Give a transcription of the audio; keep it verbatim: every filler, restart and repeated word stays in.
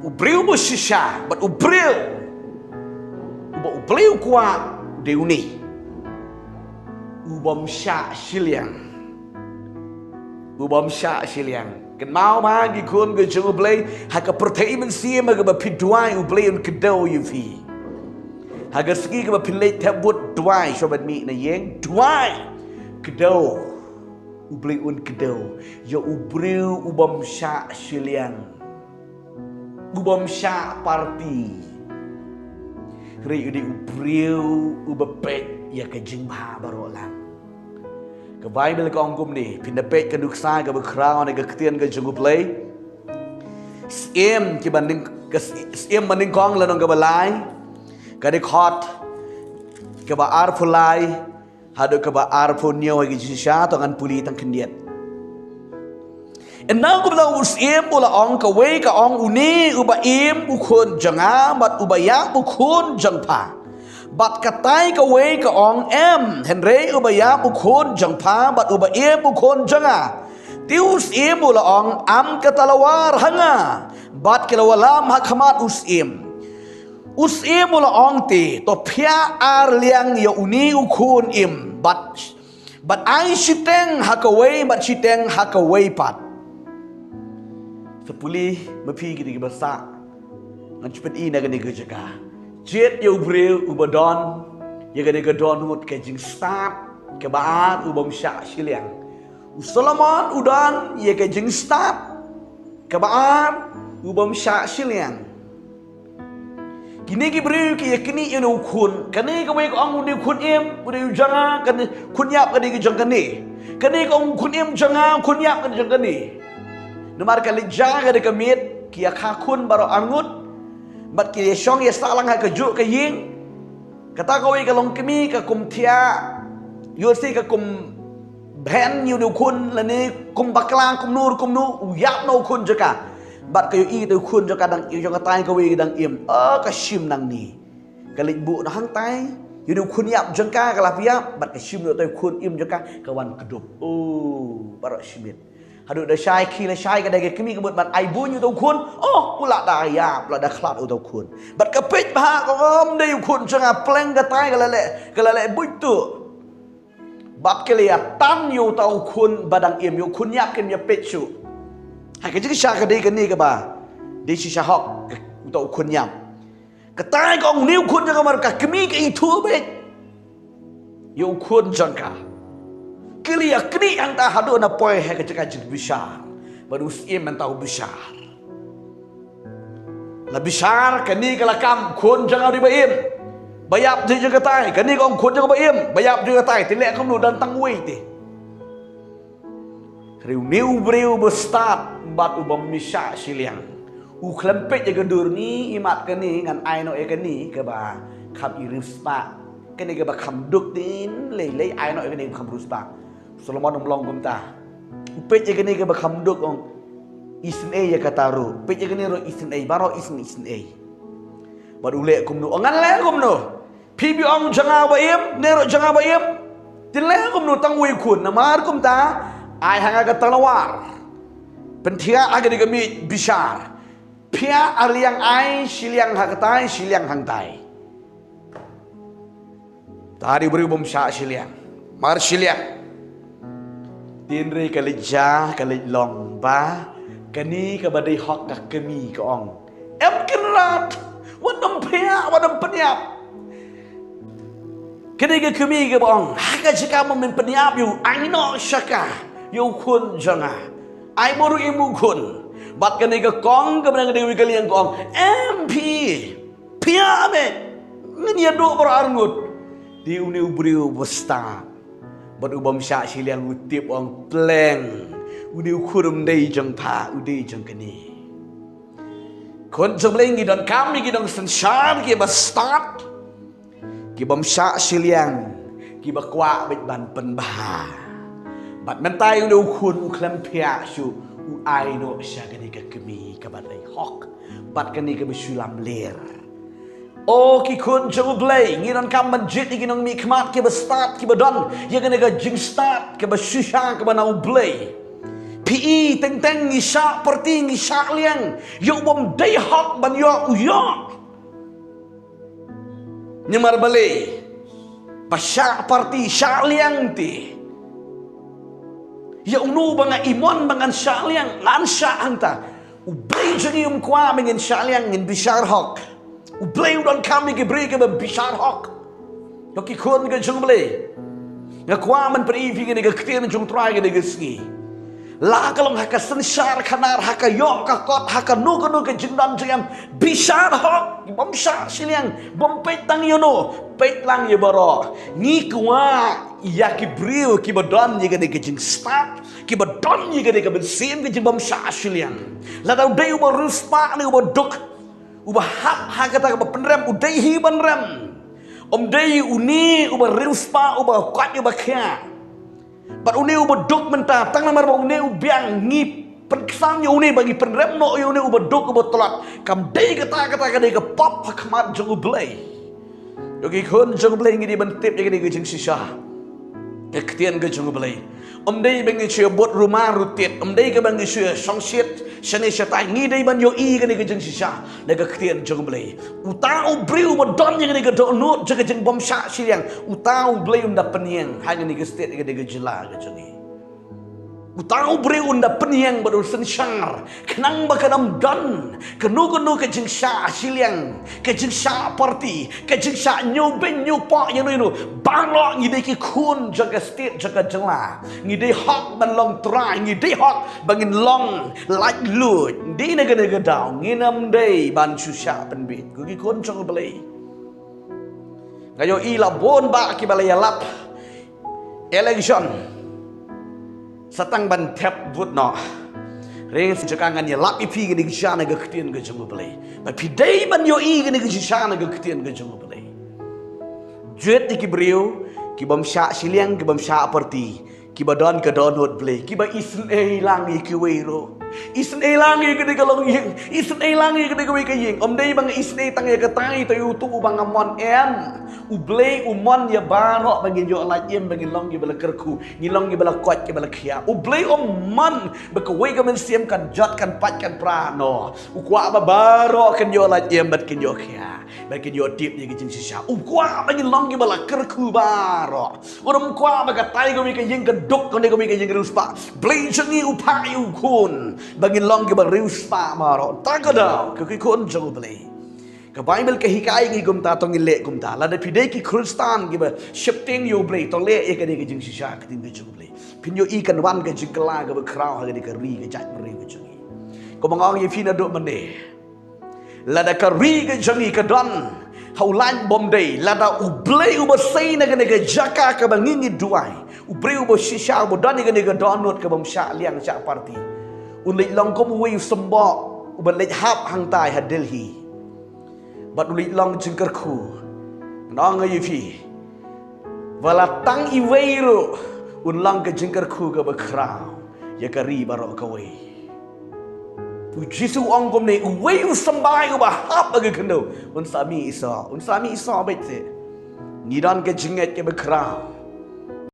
U briew uba shisha bad u briew uba U Blei u kwah u dei une u bym shah shiliang. U bym shah shiliang. Kynmaw ba ki khun ka jong U Blei, ha ka pyrthei mynsiem ha kaba phi duwai, U Blei un kdew ïa phi. Ha ka sngi kaba phin leit thep vote, duwai, shuwa ban mih na ïing, duwai, kdew. U Blei un kdew ïa u briew u bym shah shiliang, u bym shah party. Hynrei u dei u briew uba peit ïa ka jingbha baroh lang. Ka Baibl ka ong kumne, phin da peit ka nuksa kaba khraw na ka ktien ka jong U Blei. Syiem kiba nyng-, ka sy-, Syiem banyngkong lynnong kaba lai, ka dkhot kaba arphew lai haduh kaba arphew hynñiew ha ka jingshisha, to ngan pule tang khyndiat. Ynda kumta u syiem u la ong, kawei ka ong, une uba im u khun jong nga bad uba ïap u khun jong pha. Bad katai kawei ka ong, em, hynrei uba ïap u khun jong pha bad uba im u khun jong nga. Te u syiem u la ong, am ka talawar ha nga. Bad ki la wallam ha khmat u syiem. U syiem u la ong te, to phiah ar liang ïa une u khun im, bad, bad ai shiteng ha kawei bad shiteng ha kawei pat. Sa pule ma phi kine kiba sah. Ngan shu pyni na kane ka jaka. Jied ïa u briew uba don ïa kane ka dohnud ka jingstad kaba ar u bym shah shiliang. U Solomon u don ïa ka jingstad kaba ar u bym shah shiliang. Kine ki briew ki ïa knieh ïa une u khun. Kane kawei ka ong une u khun im, une u jong nga, kane khun ïap ka dei ka jong kane. Kane ka ong khun im jong nga, khun ïap ka dei jong kane. Namar ka leit jia ka dei ka miet, ki ïa kha khun baroh arngut. Bad ki ïa shong ïa sah lang ha kajuh ka ïing. Kata kawei ka long kmie ka kum thiah, ïoh shi ka kum bhen ïa une u khun lane kum bakla kumno kumno, u ïap noh u khun jong ka. Bad ka ïohi kata u khun jong ka dang, jong katai kawei ka dang im. Oh, ka shim nangne. Ka leit buh noh hangtai. Ïa une u khun ïap jong ka, ka la pynïap, bad ka shim noh utai u khun im jong ka, ka wan kdup. Oh, baroh shi miet. Haduh da shai khie la shai ka dei ka kmie ka mut ban ai buiñ ïa uta u khun. Oh, u la da ïap, la da khlad uta u khun. Bad ka peit bha ka ong, ym dei u khun jong nga, pleng katai ka la leh, ka la leh buit tuh. Bad ka la ïa tan ïa uta u khun ba dang im, ïa u khun ïap kim ïa peit shuh. Ha ka jingshisha ka dei kane kaba dei shisha hok, uta u khun ïap. Katai ka ong une u khun jong nga, mar ka kmie ka ithuh beit ïa u khun jong ka. Ki la ïa knieh hangta haduh na poi ha ka jaka jingbishar. Bad u syiem mynta u bishar. La bishar, kane ka la kam, khun jong nga u dei ba im. Ba ïap dei jong katai, kane ka ong khun jong nga ba im. Ba ïap dei jong katai, te leh kumno, don tang uwei te. Hynrei une u briew uba stad bad u bym shah shiliang, u khlem peit ïa ka dur, ni imat kane ngan ai noh ïa kane kaba kham i riewspah. Kane kaba kham duk, te lei lei ai noh ïa kane kaba kham riewspah. Solomon um long kumta. U peit ïa kane kaba kham duk, ong, isynei ïa kata ruh. Peit ïa kane ruh isynei, baroh isynei, isynei. Bad u leh kumno? Ong, ngan leh kumno? Phi ba ong jong nga ba im, ne ruh jong nga ba im. Te leh kumno, tang uwei u khun? Namar kumta, ai ha nga ka talawar. Pynthiah ha kane ka miej bishar. Phiah ar liang, ai shiliang ha katai, shiliang hangtai. Te u briew u bym shah shiliang. Mar shiliang. Hynrei ka leit jia, ka leit long ba kane kaba dei hok ka kmie ka ong, em Kynrad, wat nym phiah, wat nym pynïap. Kane ka kmie kaba ong, ha ka jaka ba men pynïap ïa u, ai noh sha ka, ïa u khun jong nga. Ai buh ruh ïa u khun. Bad kane ka kong kaba dang dei uwei ka liang ka ong, em phi, phiah me, ngin ïa duh baroh arngut. Te une u briew uba stad bad u bym shah shiliang u tip, ong, pleng, une u khun um dei jong pha, u dei jong kane. Khun jong U Blei, ngi donkam ïa ki nongsynshar kiba stad, ki bym shah shiliang, kiba kwah beit ban pynbha. Bad mynta une u khun u khlem phiah shuh, u ai noh sha kane ka kmie kaba dei hok bad kane kaba shu lamler. O ki khun jong U Blei, ngi donkam ban jied ïa ki nongmihkhmat kiba stad, kiba don ïa kane ka jingstad kaba shisha kaba na U Blei. Phi i teng teng ngi shah party, ngi shah liang. Ïa u bym dei hok ban ïoh u ïoh. Namar balei? Ba shah party, shah liang te. Ïa uno ba nga i mon ba ngan shah liang, ngan shah hangta. U Blei jong ngi um kwah ba ngin shah liang, ngin bishar hok. U Blei u donkam ïa ki briew kiba bishar hok. Ïa ki khun ka jong U Blei. Nga kwah ban pyni ïa phi kane ka ktien jong U Trai kane ka sngi. La ka long ha ka synshar khadar, ha ka ïoh ka kot, ha kano kano ka jingdon jingem, bishar hok, bym shah shiliang, bym peit tang ïa uno, peit lang ïa baroh. Ngi kwah ïa ki briew kiba don ïa kane ka jingstad, kiba don ïa kane ka mynsiem ka jingbym shah shiliang. Lada u dei uba riewspah ne uba duk, uba hap ha kata kaba pynrem, u dei hi ban rem. Um dei une uba riewspah, uba koit, uba khiah. Bad une uba duk mynta, tang namar ba une u biang, ngi pynksan ïa une ba ngi pynrem noh ïa une uba duk, uba tlot. Kam dei kata, kata ka dei ka pop ha khmat jong U Blei. Ïa ki khun jong U Blei, ngi dei ban tip ïa kane ka jingshisha. Ka ktien ka jong U Blei. Um dei ba ngi shu bud rumar rutit, um dei ka ba ngi shu shongshit shane shatai, ngi dei ban ïohi kane ka jingshisha na ka ktien jong U Blei. Uta u briew uba don ïa kane ka dohnud jong ka jingbym shah shiliang, uta u Blei un da pynïeng ha kane ka state, ha kane ka jylla ka jong ngi. Uta u briew un da pynïeng bad un synshar, khnang ba kan ym don kano kano ka jingshah shiliang, ka jingshah party, ka jingshah ñiewbeiñ ñiewpoh ïa uno uno. Baroh ngi dei ki khun jong ka state, jong ka jylla. Ngi dei hok ban long trai, ngi dei hok ba ngin long laitluid. Dei na kane ka daw ngin ym dei ban shu shah pynbeit, ko ki khun jong U Blei. Nga ïohi la bun bah kiba la ïalap election sa tang ban thep vote noh. Hynrei shisha ngan ïalap ïa phi kane ka jingshisha na ka ktien ka jong U Blei. Ba phi dei ban ïohi kane ka jingshisha na ka ktien ka jong U Blei. Jied ïa ki briew kibym shah shiliang, kibym shah party, kiba don ka dohnud Blei, kiba isynei lang ïa kiwei ruh. Isynei lang ïa kane ka longïing, isynei lang ïa kane kawei ka ïing. Um dei ba nga isynei tang ïa katai, to ïa uto uba nga mon, em. U Blei u mon ïa baroh ba ngin ïoh lait im, ba ngin long kiba la kyrkhu, ngin long kiba la koit, kiba la khiah. U Blei um mon ba kawei ka mynsiem kan jot, kan pait, kan pra noh. U kwah ba baroh kin ïoh lait im bad kin ïoh khiah, bad kin ïoh tip ïa ka jingshisha. U kwah ba ngin long kiba la kyrkhu baroh. U ym kwah ba katai kawei ka ïing ka duk, kane kawei ka ïing riewspah. Blei jong ngi u phah ïa u khun ba ngin long kiba riewspah baroh. Ta ka daw, ko ki khun jong U Blei. Ka Baibl ka hikai ngi kumta, to ngin leh kumta. Lada phi dei ki Khristan kiba sheptieng ïa U Blei, to leh ïa kane ka jingshisha, ka ktien ka jong U Blei. Phin ïohi kan wan ka jingkylla kaba khraw ha kane ka ri, ka jaitbynriew ka jong ngi. Kumba nga ong ïa phi naduh mynne, lada ka ri ka jong ngi ka don ha u lait bymdei, lada U Blei uba sei na kane ka jaka kaba ngi ngi duwai, u briew uba shisha uba don ïa kane ka dohnud kabym shah liang shah party, un leit long kum uwei u symboh uba leit hap hangtai ha Delhi. Bad u leit long jingkyrkhu. Nga ong ïa phi, wat la tang iwei ruh, un long ka jingkyrkhu kaba khraw ïa ka ri baroh kawei. U Jisu u ong kumne, uwei u symbai uba hap ha ka khyndew un sa mih i soh, un sa mih i soh beit seh. Ngi don ka jingngeit kaba khraw.